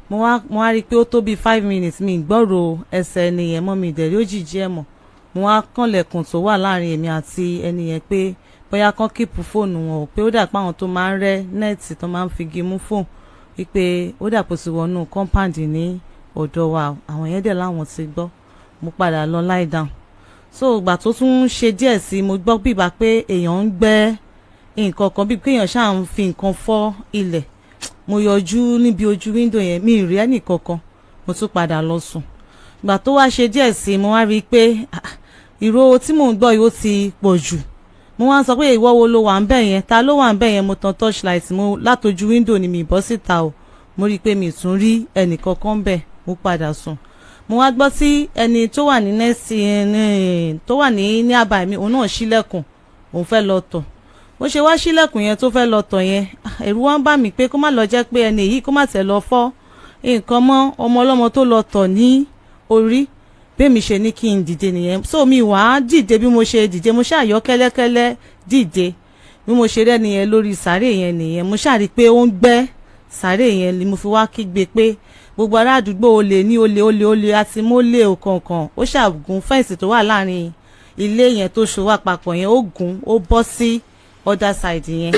Mo wá rí i pé ó tó bíi 5 minutes, mi gbọ́rò ẹsẹ̀ ẹni yẹn mọ́, mi ìdẹ̀rí òjijì ẹ̀ mọ̀. Mo wá kànlẹ̀kùn tó wà láàrin èmi àti ẹni yẹn pé bóyá kán keep fóònù wọn o, pé ó dà pé àwọn tó máa ń rẹ́ net tó máa ń figi mú fóònù, wípé ó dà pé ó ti wọnú compound ní ọ̀dọ̀ wa. Àwọn yẹn dẹ̀ láwọn ti gbọ́. Mo padà lọ lie down. So ìgbà tó tún ṣe díẹ̀ sí, mo gbọ́ bíbá pé èèyàn ń gbẹ́ nǹkan kan, bíi pé èèyàn ṣáà ń fi nǹkan fọ́ ilẹ̀. Mo yọjú níbi ojú window yẹn, mi ì rí ẹnì kankan. Mo tún padà lọ sùn. Ìgbà tó wá ṣe díẹ̀ sí, mo wá rí i pé, ah, ìró tí mò ń gbọ́ yìí, ó ti pọ̀ jù. Mo wá ń sọ pé, ìwọ wo ló wà ń bẹ̀ yẹn? Ta ló wà ń bẹ̀ yẹn? Mo tan torchlight mo látojú window ni mi bọ́ síta o. Mo rí i pé mi tún rí ẹnì kankan ń bẹ̀. Mo padà sùn. Mo wá gbọ́ tí ẹni tó wà ní next tó wà ní àbá mi, òun náà ṣílẹ̀kùn, òun fẹ́ lọ tọ̀. Bó ṣe wá ṣílẹ̀kùn yẹn tó fẹ́ lọ tọ̀ yẹn, ẹ̀rù wá ń bà mí pé kó má lọ jẹ́ pé ẹni yìí kó má tẹ̀ lọ fọ́ nǹkan mọ́ ọmọ ọlọ́mọ tó lọ tọ̀ ní orí. Bẹ́ẹ̀mi ṣe ní kí n dìde nìyẹn. So mi wàá dìde. Bí mo ṣe dìde, mo ṣàyọ kẹ́lẹ́kẹ́lẹ́ dìde. Bí mo ṣe rẹ́ni yẹn lórí sàárè yẹn nìyẹn. Mo ṣàrí pé ó ń gbẹ́ sàárè yẹn ni mo fi wá kígbe pé gbogbo ará àdúgbò, olè ní, olè, olè, olè, àti mólè òkànkàn. Ó ṣàgùn fence tó wà láàrin ilé yẹn tó so wá papọ̀ yẹn, ó gùn, ó bọ́ sí other side yẹn.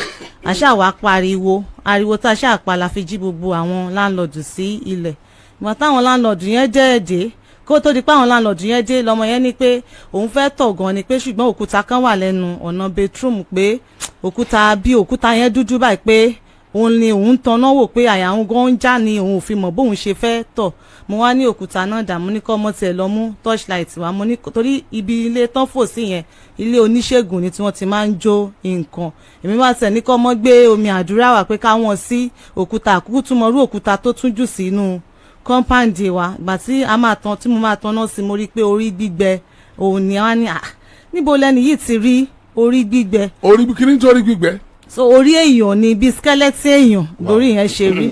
Àṣà wa pariwo. Ariwo tá a ṣáà pa la fi jí gbogbo àwọn landlord sí ilẹ̀. Ìgbà táwọn landlord yẹn jẹ́ dé, kó tó di pé àwọn landlord yẹn dé, lọmọ yẹn ní pé òun fẹ́ tọ̀ gan ni, pé ṣùgbọ́n òkúta kan wà lẹ́nu ọ̀nà bedroom, pé òkúta bí òkúta yẹn dúdú báyìí, pé òun ni òun tanná wò, pé àyà òun gan ń já ni, òun ò fi mọ̀ bóun ṣe fẹ́ tọ̀. Mo wá ní òkúta náà dà? Mo ní kọ́ ọmọ tiẹ̀ lọ mú torchlight wá. Mo ní torí ibi ilé tán fò sí yẹn, ilé oníṣègùn ni tí wọ́n ti máa ń jó nǹkan. Èmi wá tẹ̀ ní kọ́ ọmọ gbé omi àdúrà wá pé káwọn sí òkúta àkúkú túmọ̀ rú òkúta tó tún jù sínú compound wa. Ìgbà tí a máa tan, tí mo máa tan náà sí, mo rí i pé orí gbígbẹ òun ni. Wọ́n á ní, à níbo lẹni yìí ti rí orí gbígbẹ? Orí kí ni torí gbígbẹ? So orí èèyàn ni, bí skeleton èèyàn lórí yẹn ṣe rí.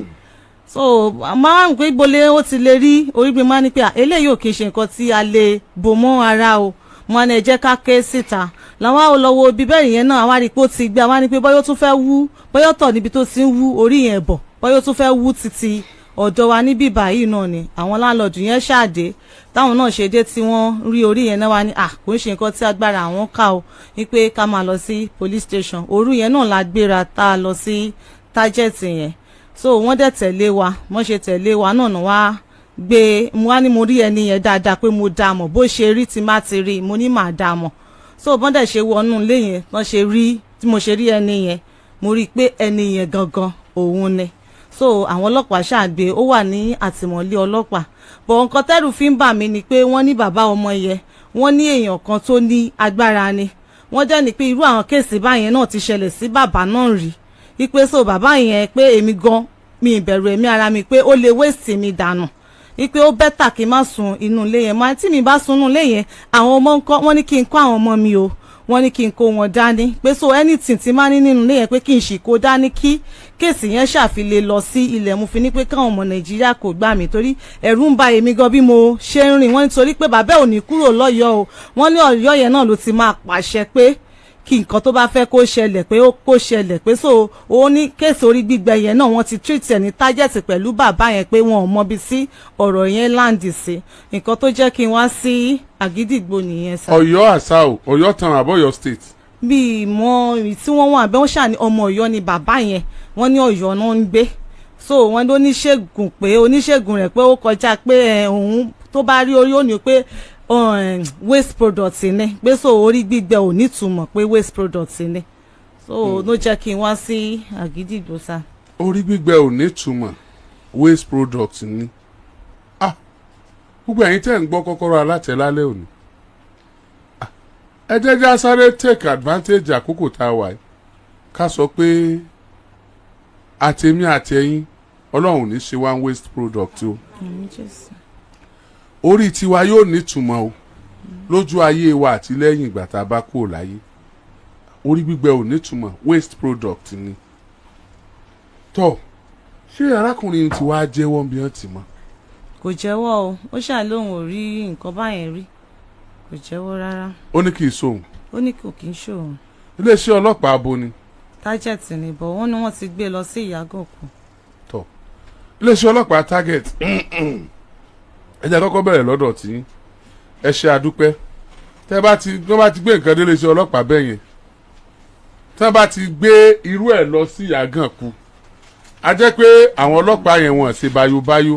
So máa ń pé ibo ó ti lè rí orí gbé. Máa ní pé, à, eléyìí ò kì í ṣe nǹkan tí a lè bò mọ́ ara o. Mo ní ẹ jẹ́ ká ké síta. Làwọn á lọ wo ibi bẹ́ẹ̀ yẹn náà, àwa rí i pé ó ti gbé. Àwa ní pé bóyá ó tún fẹ́ wú, bóyá ó tọ̀ níbi tó ti ń wú orí yẹn bọ̀, bóyá ó tún fẹ́ wú títí ọ̀dọ̀ wa níbí báyìí náà ni. Àwọn landlord yẹn ṣáàdé. Táwọn náà ṣe dé tí wọ́n rí orí yẹn náà, wá ní, à, kò ń ṣe nǹkan tí agbára àwọn ká o, wípé ká máa lọ sí police station. Òru yẹn náà la gbéra tá a lọ sí target yẹn. So wọ́n dẹ̀ tẹ̀lé wa. Wọ́n ṣe tẹ̀lé wa náà wá gbé. Mo wá ní mo rí ẹni yẹn dáadáa, pé mo dá a mọ̀ bó ṣe rí. Tí má ti rí, mo ní màá dá a mọ̀. So bọ́n dẹ̀ ṣe wọnú ilé yẹn, wọ́n ṣe rí tí mo ṣe rí ẹni yẹn, mo rí i pé ẹni yẹn gangan òun ni. So àwọn ọlọ́pàá ṣàgbé, ó wà ní àtìmọ́lé ọlọ́pàá bọ̀. Nǹkan tẹ́rù fi ń bà mí ni pé wọ́n ní bàbá ọmọ yẹn, wọ́n ní èèyàn kan tó ní agbára ni. Wọ́n jẹ́ ní pé irú àwọn case báyẹn náà ti ṣẹlẹ̀ sí bàbá náà rí, wípé so bàbá yẹn, pé èmi gan mi ìbẹ̀rù ẹ̀mí ara mi, pé ó lè waste mi dànù, wípé ó better kí n má sun inú ilé yẹn. Máa tí mi bá sun inú ilé yẹn, àwọn ọmọ ńkọ́? Wọ́n ní kí n kó àwọn ọmọ mi o, wọ́n ní kí n kó wọn dání, pé so anything tí má ní nínú ilé yẹn, pé kí n sì kó dání kí case yẹn ṣàfilè lọ sí ilẹ̀. Mo fi ní pé káwọn ọmọ Nàìjíríà kò gbà mí, torí ẹ̀rù ń ba èmi gan bí mo ṣe ń rìn. Wọ́n nítorí pé bàbá ò ní kúrò lọ́yọ̀ọ́ o. Wọ́n ní Ọ̀yọ́ yẹn náà ló ti máa pàṣẹ pé kí nǹkan tó bá fẹ́ kó ṣẹlẹ̀, pé ó kó ṣẹlẹ̀, pé so ó ní case orí gbígbẹ yẹn náà, wọ́n ti treat ẹ̀ ní target pẹ̀lú bàbá yẹn, pé wọn ò mọbi sí ọ̀rọ̀ yẹn land sí. Nǹkan tó jẹ́ kí n wá sí Àgídìgbò nìyẹn sá. Ọ̀yọ́ àṣà o, Ọ̀yọ́ tán àbọ̀yọ́ State? Bí ìmọ̀ ibi tí wọ́n wà bẹ́ẹ̀, wọ́n ṣà ní ọmọ Ọ̀yọ́ ni bàbá yẹn. Wọ́n ní Ọ̀yọ́ náà ń gbé. So wọ́n ló níṣègùn, pé oníṣègùn rẹ̀, pé ó kọjá pé òun tó bá rí orí, ó ní pé waste product ni, pé so orí gbígbẹ ò nítumọ̀, pé waste product ni. So ló jẹ́ kí n wá sí Àgídìgbò sá. Orí gbígbẹ ò nítumọ̀, waste product ni. Ah, gbogbo ẹ̀yin tẹ́ ń gbọ́ kọ́kọ́rọ́ alátẹ lálẹ́ òní, ah, ẹ jẹ́ já sáré take advantage àkókò tá a wà yìí, ká sọ pé àtẹ̀mí àtẹ̀yìn, Ọlọ́run ò ní ṣe wá waste product o. Àmín Jésù. Orí tiwa yóò nítumọ̀ o lójú ayé wa àti lẹ́yìn ìgbà tá a bá kúrò láyé. Orí gbígbẹ ò nítumọ̀, waste product ni. Tọ́ ṣé arákùnrin tí wàá jẹ́wọ́ bí wọ́n ti mọ̀? Kò jẹ́wọ́ o. Ó ṣáà lóun ò rí nǹkan báyẹn rí. Kò jẹ́wọ́ rárá. Ó ní kì í sóhun? Ó ní kò kì í ṣòun. Iléeṣẹ́ ọlọ́pàá abo ni? Target ni bọ̀, wọ́n ní wọ́n ti gbé lọ sí Ìyàgànkù. Tọ́. Iléeṣẹ́ ọlọ́pàá target, ẹ jẹ́ kọ́kọ́ bẹ̀rẹ̀ lọ́dọ̀ tí ẹ ṣe àdúpẹ́. Tẹ́ bá ti tẹ́ bá ti gbé nǹkan dé iléeṣẹ́ ọlọ́pàá bẹ́ẹ̀ yẹn, tẹ́ bá ti gbé irú ẹ̀ lọ sí Ìyàgànkù, a jẹ́ pé àwọn ọlọ́pàá yẹn, wọ́n ṣe báyóbáyó,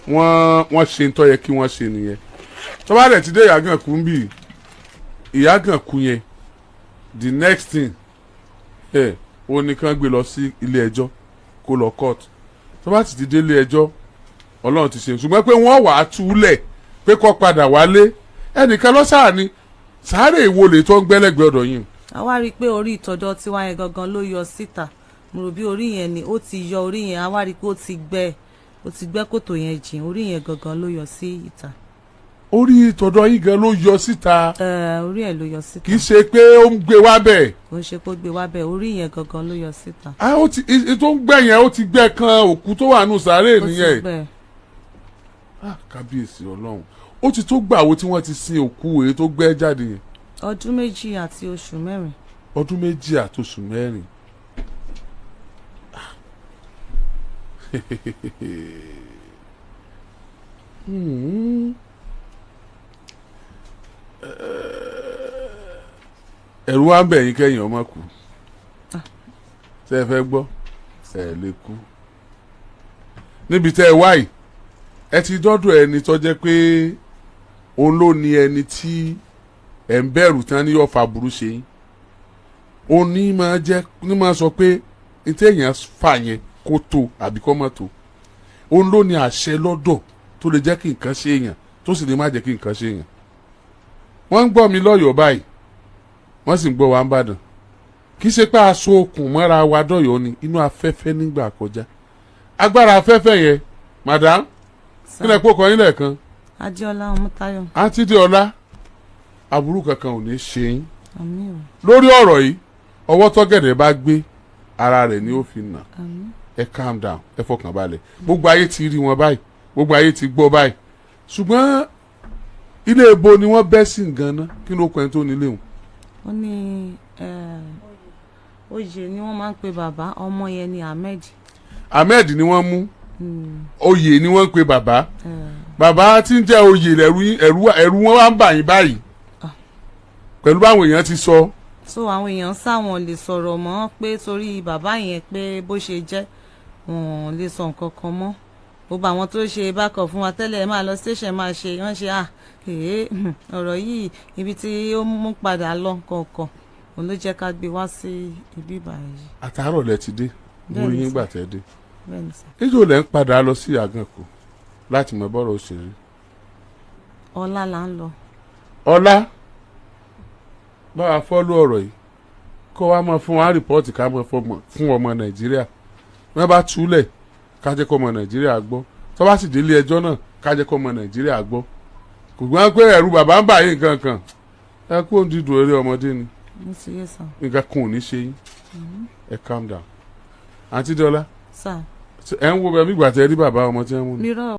wọ́n ṣe ń tó yẹ kí wọ́n ṣe nìyẹn. Tó bá dẹ̀ ti dé Ìyàgànkù ń bì, Ìyàgànkù yẹn, the next thing ẹ̀ ó ní kán gbé lọ sí ilé ẹjọ́, kó lọ court. Tó bá sì ti dé ilé ẹjọ́, Ọlọ́run ti ṣe. Ṣùgbọ́n pé wọ́n wàá túlẹ̀ pé kó padà wálé, ẹnìkan lọ́sàá ni sáré ìwọlé tó ń gbẹ́lẹ́gbẹ́ ọ̀dọ̀ yìí. A wá rí i pé orí ìtọ́jọ́ tiwa yẹn gangan ló yọ síta. Mo rò bí orí yẹn ni ó ti yọ orí yẹn. A wá rí i pé ó ti gbẹ́, ó ti gbẹ́ kòtò yẹn jìn. Orí yẹn gangan ló yọ sí ìta. Orí tọ̀dọ̀ yín gan ló yọ síta? Ẹ, orí ẹ̀ ló yọ síta. Kì í ṣe pé ó ń gbé wá bẹ́ẹ̀? Kò ń ṣe kó gbé wá bẹ́ẹ̀, orí yẹn gangan ló yọ síta. Ah, ó ti tó ń gbẹ́ yẹn, ó ti gbẹ́ kan òkú tó wà nù sáré Ó ti nìyẹn. gbẹ́. Ah, kábíyèsí Ọlọ́run! Ó ti tó gbàwo tí wọ́n ti sin òkú èyí tó gbẹ́ jáde yẹn? Ọdún 2 àti oṣù 4. Ọdún 2 àti oṣù 4. Ah. Ẹ̀rù wa ń bẹ̀ yín kẹ́yìn ọmọ kú. Ṣé ẹ fẹ́ gbọ́? Ẹ lè kú níbi tẹ́ ẹ wá yìí. Ẹ ti dọ́dọ̀ ẹni tó jẹ́ pé òun ló ní ẹni tí ẹ̀ ń bẹ̀rù tán ní yóò fa burú ṣe yín. Òun ní máa jẹ́ ní máa sọ pé ní téèyàn fà yẹn kó tó àbí kó má tó. Òun ló ní àṣẹ lọ́dọ̀ tó lè jẹ́ kí nǹkan ṣe èèyàn, tó sì lè má jẹ́ kí nǹkan ṣe èèyàn. Wọ́n ń gbọ́ mi lọ́yọ̀ọ́ báyìí, wọ́n sì ń gbọ́ wa ń bàdàn. Kì í ṣe pé aṣọ okùn mọ́ra wa dọ̀yọ́ ni, inú afẹ́fẹ́ nígbà kọjá. Agbára afẹ́fẹ́ yẹn, madam, kí lẹ kó kọ yín lẹ́ẹ̀kan? Adéọlá Ọmọtáyọ̀. Àǹtí Déọlá, aburú kankan ò ní ṣe yín. Àmín o. Lórí ọ̀rọ̀ yìí, ọwọ́ tọ́gẹ̀dẹ̀ bá gbé ara rẹ̀ ni ó fi nà. Àmín. Ẹ calm down, ẹ fọkàn balẹ̀. Gbogbo ayé ti rí wọn báyìí, gbogbo ayé ti gbọ́ báyìí. Ṣùgbọ́n ilé ibo ni wọ́n bẹ́ sí gan-an? Kí ló kọ ẹni tó nílé wọn? Ó ní oyè ni wọ́n máa ń pe bàbá ọmọ yẹn ní Ahmed. Ahmed ni wọ́n mú. Oyè ni wọ́n ń pe bàbá. Bàbá tí ń jẹ́ oyè, ẹ̀rù ẹ̀rù wọn wá ń bà yín báyìí pẹ̀lú báwọn èèyàn ti sọ. So àwọn èèyàn sáwọn lè sọ̀rọ̀ mọ́ pé torí bàbá yẹn, pé bó ṣe jẹ́, wọn ò lè sọ nǹkan kan mọ́. Gbogbo àwọn tó ṣe bákan fún wa tẹ́lẹ̀, ẹ máa lọ station, máa ṣe wọ́n ṣe à èé. Ọ̀rọ̀ yìí, ibi tí ó mú padà lọ kọ̀ọ̀kan, òun ló jẹ́ ká gbé wá sí ibi báyìí. Àtàárọ̀ lẹ ti dé, mo rí Bẹ́ẹ̀ni yín sir. gbà tẹ́ dé. Bẹ́ẹ̀ni sir. Níjó lẹ ń padà lọ sí Ìyàgànkù láti mọ bọ́rọ̀ òṣèré? Ọlá là ń lọ. Ọlá, báwa fọ́lú ọ̀rọ̀ yìí, kó wa máa fún wa report, ká máa fún ọmọ Nàìjíríà. Wọ́n bá túlẹ̀, ká jẹ́ kó ọmọ Nàìjíríà gbọ́. Tó bá sì délé ẹjọ́ náà, ká jẹ́ kó ọmọ Nàìjíríà gbọ́. Kò gbọ́n pé ẹ̀rù bàbá ń bà yín nǹkan kan. Ẹ kú òun dídùn eré ọmọdé ni. Mo ti yé sir. Nǹkan kan ò ní ṣe yín. Ẹ calm down, àǹtí Dọ́là. Sir. Ẹ ń wo bẹ́ẹ̀ bí ìgbà tẹ́ rí bàbá ọmọ tí wọ́n mú ni. Mírọ̀.